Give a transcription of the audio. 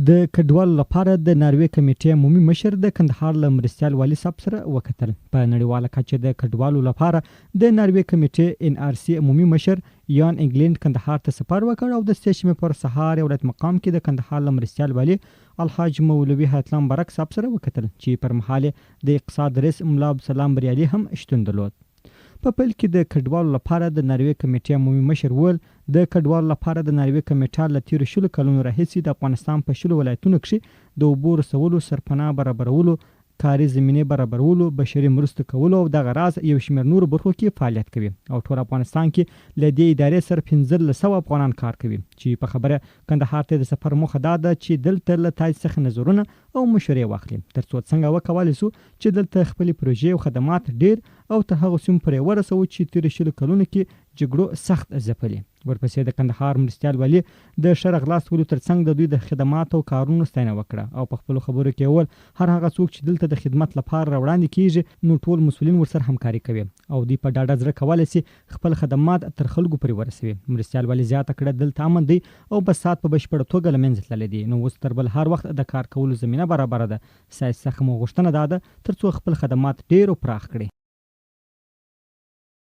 د کډوالو لپاره د ناروې کمېټې عمومي مشر د کندهار له مرستیال والي صاحب سره وکتل. په نړیواله کچه د کډوالو لپاره د ناروې کمېټې، ان آر سي، عمومي مشر یان انګلینډ کندهار ته سفر وکړ او د سې شنبې پر سهار یې ولایت مقام کې د کندهار له مرستیال والي الحاج مولوي حیات الله مبارک صاحب سره وکتل چې پر مهال یې د اقتصاد رئیس ملا عبدالسلام بریالي هم شتون درلود. په پیل کې د کډوالو لپاره د ناروې کمېټې عمومي مشر وویل، د کډوالو لپاره د ناروې کمېټه له تېرو شلو کلونو راهیسې د افغانستان په شلو ولایتونو کښې د اوبو رسولو، سرپناه برابرولو، کاري زمینې برابرولو، بشري مرستو کولو او دغه راز یو شمېر نورو برخو کې فعالیت کوي او ټول افغانستان کې له دې ادارې سره 1500 افغانان کار کوي چې په خبره کندهار ته د سفر موخه دا ده چې دلته له تاسې څخه نظرونه او مشورې واخلي ترڅو څنګه وکولی شو چې دلته خپلې پروژې او خدمات ډېر او تر هغو سیمو پورې ورسوو چې تېرو شلو کلونو کې جګړو سخت ځپلي. ورپسې د کندهار مرستیال والي د ښه راغلاست ویلو ترڅنګ د دوی د خدماتو او کارونو ستاینه وکړه او په خپلو خبرو کې یې وویل، هر هغه څوک چې دلته د خدمت لپاره راوړاندې کېږي نو ټول مسؤلین ورسره همکاري کوي او دوی په ډاډه زړه کولای شي خپل خدمات تر خلکو پورې ورسوي. مرستیال والي زیاته کړه، دلته امن دی او فساد په بشپړه توګه له منځه تللی دی نو اوس تر بل هر وخت د کار کولو زمینه برابره ده، ستاسې څخه مو غوښتنه دا ده تر څو خپل خدمات ډېر او پراخ کړئ.